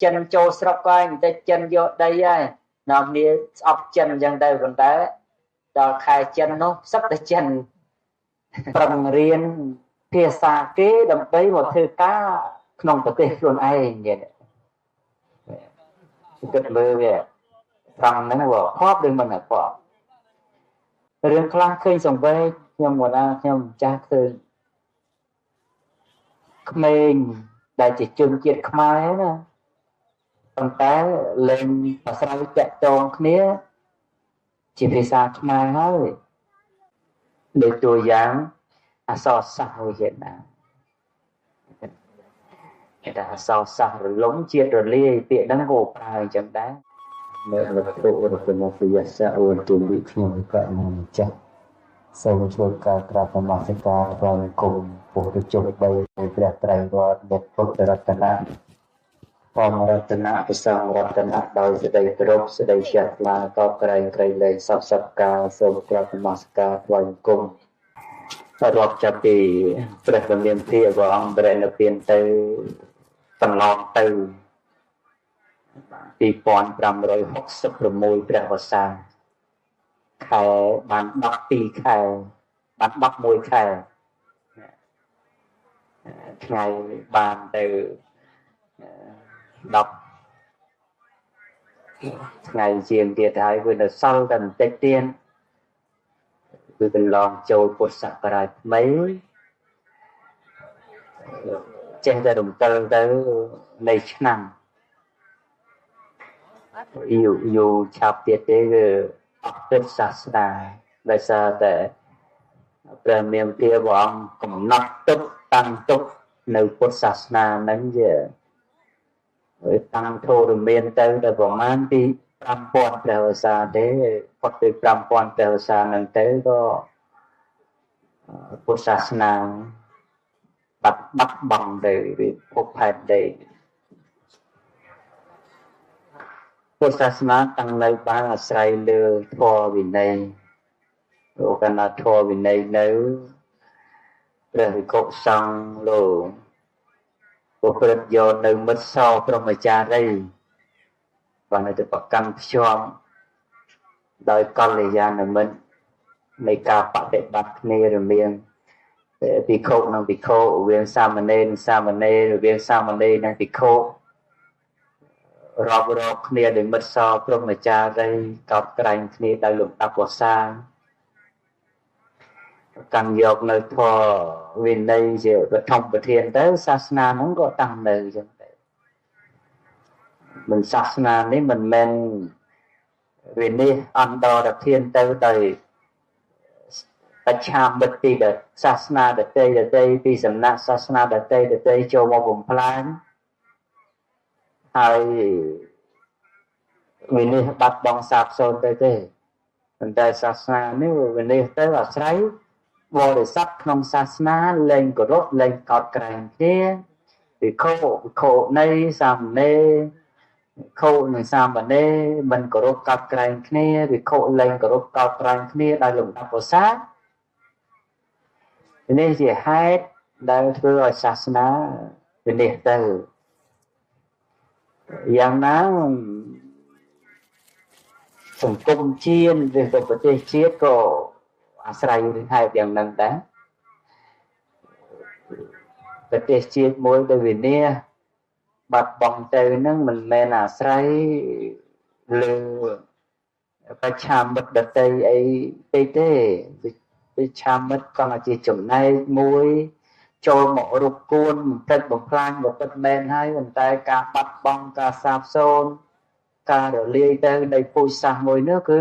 ចិនចូលស្រុកហើយបន្តិចចិនយកដីហើយនាំគ្នាស្អប់ចិនអញ្ចឹងទៅប៉ុន្តែដល់ខែចិននោះសឹកតែចិនប្រឹងរៀនភាសាគេដើម្បីមកធ្វើការក្នុងប្រទេសខ្លួនឯងទៀតគិតមើលវាត្រង់ហ្នឹងវាខប់ឬមិនខប់រឿងខ្លះឃើញសង្វេគខ្ញុំមកណាខ្ញុំចាស់ឃើញក្មេងដែលជាជនជាតិខ្មែរណាប៉ុន្តែលែងអាស្រ័យតាក់ទងគ្នាជាភាសាខ្មែរហើយដូចតួយ៉ាងអក្សរសាស្ត្រវៀតណាមគេថាអក្សរសាស្ត្ររលំជាតិរលាយពាក្យហ្នឹងក៏ប្រើអញ្ចឹងដែរនៅវត្ថុរតនពយសៈអូនទូវិខ្ញុំកមម្ចាស់សូមធ្វើការក្រាបនមស្ការថ្វាយបង្គំពុទ្ធជុំ3ព្រះត្រៃរតន៍នៃពុទ្ធរតនៈផងរតនៈប្រសងរតនៈដោយសេចក្តីគោរពសេចក្តីជ្រះថ្លាកោតក្រែងក្រៃលែងសពសពកាលសូមក្រាបនមស្ការថ្វាយបង្គំរាប់ចាប់ពីព្រះវិមានភាព្រះអង្គបរិនិព្វានទៅកន្លងទៅ2566ព្រះវស្សាខែបាន12ខែបាន11ខែថ្ងៃបានទៅ10ថ្ងៃជាងទៀតហើយវានៅសល់តែបន្តិចទៀតគឺកន្លងចូលពុទ្ធសករាជថ្មីចេះតែរំកិលទៅនៃឆ្នាំយូរយូរឆាប់ទៀតទេគឺអត់ពុទ្ធសាសនាដោយសារតែព្រះមានព្រះអង្គកំណត់ទុកតាំងទុកនៅពុទ្ធសាសនាហ្នឹងជាតាំងធរមានទៅតែប្រហែលពី5000ព្រះវស្សាទេផុតពី5000ព្រះវស្សាហ្នឹងទៅក៏ពុទ្ធសាសនាបាត់បង់ទៅពិភពផែនដីពុទ្ធសាសនាតាំងនៅបានអាស្រ័យលើធម៌វិន័យលោកកណាធម៌វិន័យនៅព្រះវិកុសង្ឃលោកប្រព្រឹត្តយកនៅមិត្តសោព្រហ្មចារីបានទៅប្រកាន់ភ្ជាប់ដោយកល្យាណមិត្តនៃការបដិបត្តិគ្នារវាងភិក្ខុនិងភិក្ខុរវាងសាមណេរនិងសាមណេររវាងសាមណេរនិងភិក្ខុរាប់រកគ្នាដោយមិត្តសោព្រហ្មចារីកោតក្រែងគ្នាដោយលំដាប់វស្សាកាន់យកនៅធម៌វិន័យជាបឋមប្រធានទៅសាសនាហ្នឹងក៏តាំងនៅអញ្ចឹងទៅមិនសាសនានេះមិនមែនវិនិច្ឆ័យអន្តរធានទៅដោយបច្ឆាមិត្តពីសាសនាដទៃដទៃពីសំណាក់សាសនាដទៃដទៃចូលមកបំផ្លាញហើយវិនិច្ឆ័យបាត់បង់សាបសូន្យទៅទេប៉ុន្តែសាសនានេះវិនិច្ឆ័យទៅអាស្រ័យបរិស័ទក្នុងសាសនាលែងគោរពលែងកោតក្រែងគ្នាភិក្ខុភិក្ខុនៃសាមណេរភិក្ខុនិងសាមណេរមិនគោរពកោតក្រែងគ្នាភិក្ខុលែងគោរពកោតក្រែងគ្នាដោយលំដាប់វស្សានេះជាហេតុដែលធ្វើឲ្យសាសនាវិនិច្ឆ័យទៅយ៉ាងណាសង្គមជាតិឬក៏ប្រទេសជាតិក៏អាស្រ័យហេតុយ៉ាងហ្នឹងដែរប្រទេសជាតិមួយដែលវិនិច្ឆ័យបាត់បង់ទៅហ្នឹងមិនមែនអាស្រ័យលើបច្ឆាមិត្តដតីអីពេកទេបច្ឆាមិត្តក៏ជាចំណែកមួយចូលមករົບគួនបំផ្លិចបំផ្លាញក៏ពិតមែនហើយប៉ុន្តែការបាត់បង់ការសាបសូន្យការរលាយទៅនៃពូជសាសន៍មួយនោះគឺ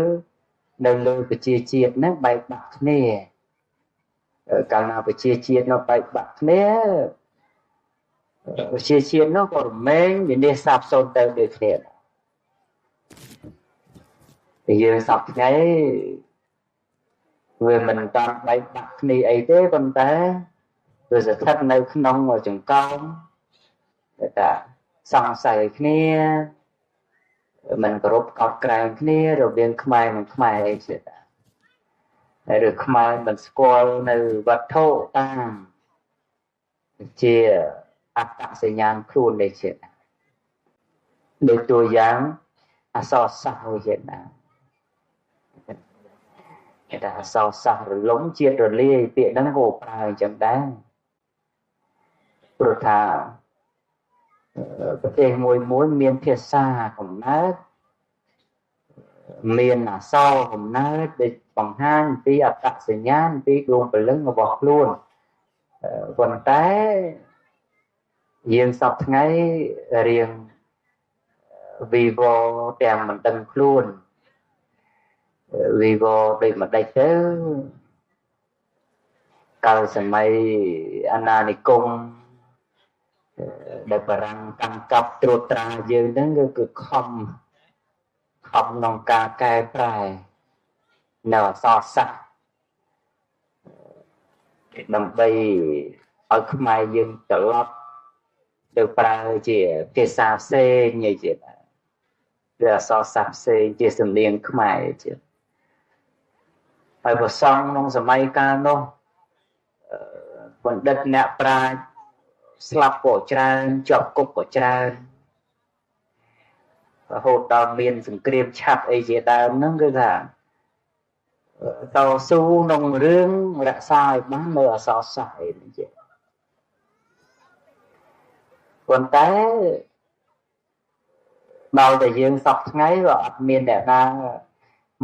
នៅលើប្រជាជាតិហ្នឹងបែកបាក់គ្នាកាលណាប្រជាជាតិនោះបែកបាក់គ្នាប្រជាជាតិនោះក៏រមែងវិនិច្ឆ័យសាបសូន្យទៅដូចគ្នាតែយើងសពថ្ងៃវាមិនតាន់បែកបាក់គ្នាអីទេប៉ុន្តែវាស្ថិតនៅក្នុងចង្កោមតែសង្ស័យគ្នាមិនគោរពកោតក្រែងគ្នារវាងខ្មែរនិងខ្មែរអីជាដើមឬខ្មែរមិនស្គាល់នៅវត្ថុតាមជាអត្តសញ្ញាណខ្លួននេះជាដើម ដូចតួយ៉ាងអក្សរសាស្ត្រមួយជាដើមគេថាអក្សរសាស្ត្ររលំជាតិរលាយពាក្យហ្នឹងក៏ប្រើអញ្ចឹងដែរព្រោះថាប្រទេសមួយមួយមានភាសាកំណើតមានអក្សរកំណើតដែលបង្ហាញពីអត្តសញ្ញាណពីដួងព្រលឹងរបស់ខ្លួនប៉ុន្តែយើងសពថ្ងៃរៀងវីវទាំងមិនដឹងខ្លួនវីវដូចម្ដេចទៅកាលសម័យអាណានិគមដែលបារាំងកាន់កាប់ត្រួតត្រាយើងហ្នឹងគឺខំក្នុងការកែប្រែនៅអក្សរសាស្ត្រដើម្បីឲ្យខ្មែរយើងត្រឡប់ទៅប្រើជាភាសាផ្សេងអីជាឬអក្សរសាស្ត្រផ្សេងជាសំនៀងខ្មែរជាហើយប្រសង់ក្នុងសម័យកាលនោះបណ្ឌិតអ្នកប្រាជ្ញស្លាប់ក៏ច្រើនជាប់គុកក៏ច្រើនរហូតដល់មានសង្គ្រាមឆាប់អីជាដើមហ្នឹងគឺថាតស៊ូក្នុងរឿងរក្សាឲ្យបាននៅអក្សរសាស្ត្រអីនេះជាប៉ុន្តែដល់តែយើងសពថ្ងៃក៏អត់មានអ្នកណា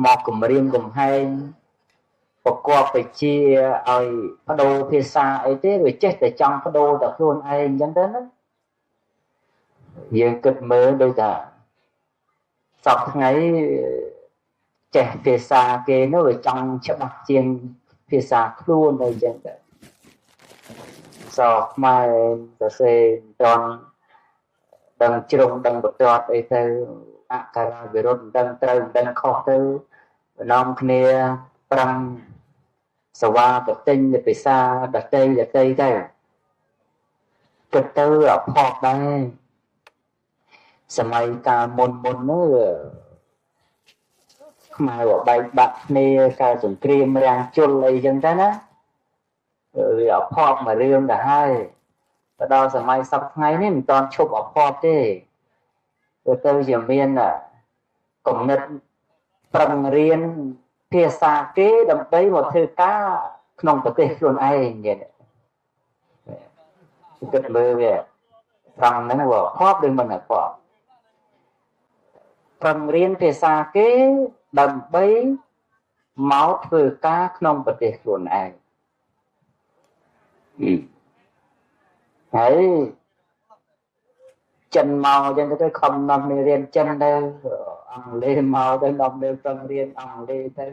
មកគម្រាមកំហែងប្រកបវិជាឲ្យបដូរភាសាអីទេវាចេះតែចង់បដូរតែខ្លួនឯងអញ្ចឹងទៅណាយើងគិតមើលដូចថាសពថ្ងៃចេះភាសាគេនោះវាចង់ច្បាស់ជាងភាសាខ្លួនអីចឹងទៅសខ្មែរសរសេរមិនទាន់ដឹងជ្រុងដឹងបន្ទាត់អីទៅអក្ខរាវិរុទ្ធមិនដឹងត្រូវមិនដឹងខុសទៅនាំគ្នាប្រឹងសវ៉ាប្រទិញភាសាដតីដតីទៅគិតទៅអភ័ព្វដែរសម័យកាលមុនមុននោះខ្មែរបែកបាក់គ្នាកើតសង្គ្រាមរាំងជុលអីចឹងទៅណាវាអភ័ព្វមួយរឿងទៅហើយទៅដល់សម័យសប្តាហ៍ថ្ងៃនេះមិនទាន់ឈប់អភ័ព្វទេទៅជាមានគំនិតប្រឹងរៀនភាសាគេដើម្បីមកធ្វើការក្នុងប្រទេសខ្លួនឯងគេគិតមើលវាត្រង់ហ្នឹងវាអភ័ព្វឬមិនអភ័ព្វប្រឹងរៀនភាសាគេដើម្បីមកធ្វើការក្នុងប្រទេសខ្លួនឯងហើយចិនមកអញ្ចឹងទៅខំនាំគ្នារៀនចិនទៅអង់គ្លេសមកទៅនាំគ្នាប្រឹងរៀនអង់គ្លេសទៅ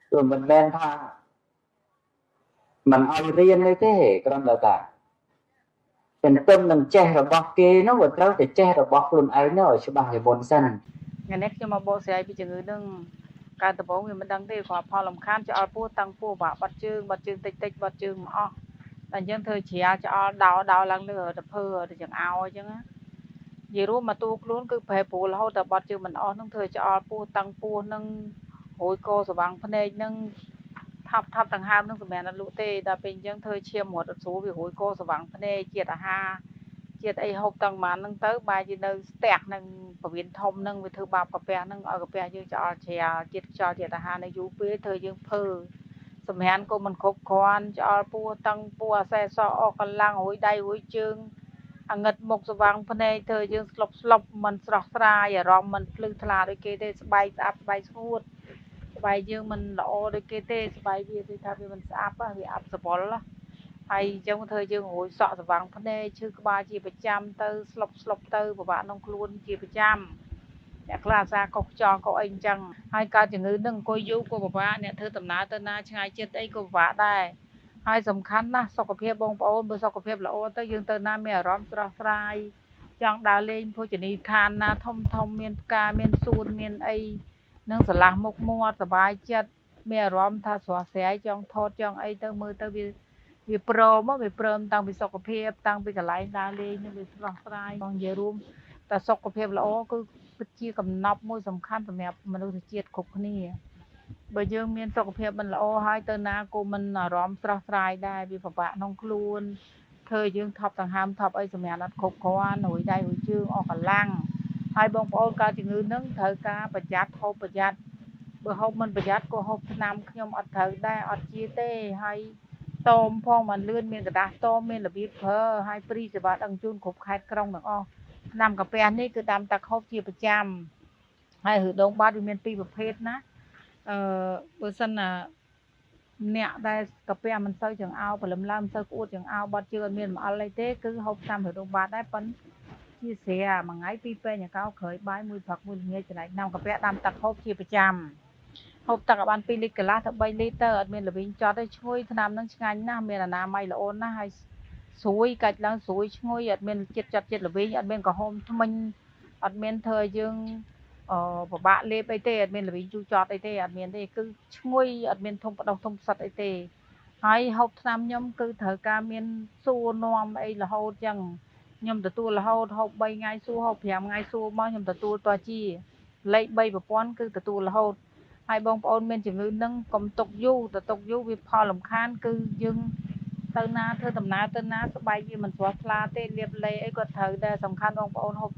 ព្រោះមិនមែនថាមិនឲ្យរៀនទេគ្រាន់តែថាទន្ទឹមនឹងចេះរបស់គេនោះវាត្រូវតែចេះរបស់ខ្លួនឯងនោះឲ្យច្បាស់ជាមុនសិនថ្ងៃនេះខ្ញុំមកបកស្រាយពីជំងឺនឹងកើតដំបូងវាមិនដឹងទេគ្រាន់ផលលំខានឆ្អល់ពោះតាំងពោះបាក់បាត់ជើងបាត់ជើងតិចតិចបាត់ជើងមកអស់តែអញ្ចឹងធ្វើជ្រាលឆ្អល់ដោដោឡើងលើទៅភើទៅចង្អោអញ្ចឹងណានិយាយរួមមកទូខ្លួនគឺប្រែប្រួលរហូតដល់បាត់ជើងមិនអស់នឹងធ្វើឆ្អល់ពោះតាំងពោះនឹងរួយកសវាងភ្នែកនឹងថប់ថប់ដង្ហើមនឹងសម្រាប់អត់លក់ទេដល់ពេលអញ្ចឹងធ្វើឈាមរត់អត់ស្រួលវារួយកសវាងភ្នែកជាតិអាហារជាតិអីហូបតាំងម៉ានហ្នឹងទៅបែរជានៅស្ទះនឹងពវៀនធំហ្នឹងវាធ្វើបាបកាពះហ្នឹងឲ្យកាពះយើងឆ្អល់ជ្រាលជាតិខ្យល់ជាតិអាហារនៅយូរពេលធ្វើយើងភើសម្រានក៏មិនគ្រប់គ្រាន់ឆ្អល់ពោះតាំងពោះអាសេសអស់កម្លាំងរួយដៃរួយជើងអាងឹតមុខស្វាងភ្នែកធ្វើយើងស្លុបស្លុបមិនស្រស់ស្រាយអារម្មណ៍មិនភ្លឺថ្លាដូចគេទេស្បែកស្អាប់ស្បែកស្ងួតស្បែកយើងមិនល្អដូចគេទេស្បែកវាគឺថាវាមិនស្អាប់វាអាប់សបល់ហើយអញ្ចឹងធ្វើយើងរួយសក់ស្វាងភ្នែកឈឺក្បាលជាប្រចាំទៅស្លុបស្លុបទៅពិបាកក្នុងខ្លួនជាប្រចាំអ្នកខ្លះអាសាកុសខ្យល់កុសអីអញ្ចឹងហើយកើតជំងឺនឹងអង្គុយយូរក៏ពិបាកអ្នកធ្វើដំណើរទៅណាឆ្ងាយចិត្តអីក៏ពិបាកដែរហើយសំខាន់ណាស់សុខភាពបងប្អូនបើសុខភាពល្អទៅយើងទៅណាមានអារម្មណ៍ស្រស់ស្រាយចង់ដើរលេងភោជនីយដ្ឋានណាធំធំមានផ្កាមានសួនមានអីនឹងស្រឡះមុខមាត់សប្បាយចិត្តមានអារម្មណ៍ថាស្រស់ស្រាយចង់ថតចង់អីទៅមើលទៅវាព្រមវាព្រមតាំងពីសុខភាពតាំងពីកន្លែងដើរលេងនឹងវាស្រស់ស្រាយបងនិយាយរួមតែសុខភាពល្អគឺពិតជាកំណប់មួយសំខាន់សម្រាប់មនុស្សជាតិគ្រប់គ្នាបើយើងមានសុខភាពមិនល្អហើយទៅណាក៏មិនអារម្មណ៍ស្រស់ស្រាយដែរវាពិបាកក្នុងខ្លួនធ្វើយើងថប់ដង្ហើមថប់អីសម្រាប់អត់គ្រប់គ្រាន់រួយដៃរួយជើងអស់កម្លាំង ហើយបងប្អូនកើតជំងឺនឹងត្រូវការប្រយ័ត្នហូបប្រយ័ត្នបើហូបមិនប្រយ័ត្នក៏ហូបថ្នាំខ្ញុំអត់ត្រូវដែរអត់ជាទេហើយតមផងមិនលឿនមានក្រដាសតមមានរបៀបប្រើហើយព្រីសេវាដឹកជូនគ្រប់ខេត្តក្រុងទាំងអស់ថ្នាំកាពះនេះគឺដាំតាខូបជាប្រចាំហើយឬដងបាតវាមានពីរប្រភេទណាអឺបើសិនណាអ្នកដែលកាពះមិនសូវចង្អោព្រលឹមឡើងមិនសូវក្អួតចង្អោបាត់ជើងអត់មានម្អល់អីទេគឺហូបថ្នាំឬដងបាតដែរប៉ុន្តែជាស្រាមួយថ្ងៃពីរពេងអកោក្រោយបាយមួយព្រឹកមួយល្ងាចចំណែកថ្នាំកាពះដាំទឹកហូបជាប្រចាំហូបទឹកឲ្យបាន2លីត្រកន្លះទៅ3លីត្រទៅអត់មានល្វីងចត់ទេឈ្ងុយថ្នាំនឹងឆ្ងាញ់ណាស់មានអនាម័យល្អណាស់ហើយស្រួយកាច់ឡើងស្រួយឈ្ងុយអត់មានជាតិចត់ជាតិល្វីងអត់មានក្រហមធ្មេញអត់មានធ្វើឲ្យយើងពិបាកលេបអីទេអត់មានល្វីងជូរចត់អីទេអត់មានទេគឺឈ្ងុយអត់មានធំបដោះធំផ្សិតអីទេហើយហូបថ្នាំខ្ញុំគឺត្រូវការមានសួរនាំអីរហូតចឹងខ្ញុំទទួលរហូតហូប3ថ្ងៃសួរហូប5ថ្ងៃសួរមកខ្ញុំទទួលតជាលេខ3ប្រព័ន្ធគឺទទួលរហូតហើយបងប្អូនមានជំងឺនឹងកុំទុកយូរទៅទុកយូរវាផលលំខានគឺយើងទៅណាធ្វើដំណើរទៅណាស្បែកវាមិនស្រស់ថ្លាទេលាបលេអីក៏ត្រូវដែរសំខាន់បងប្អូនហូបថ្នាំ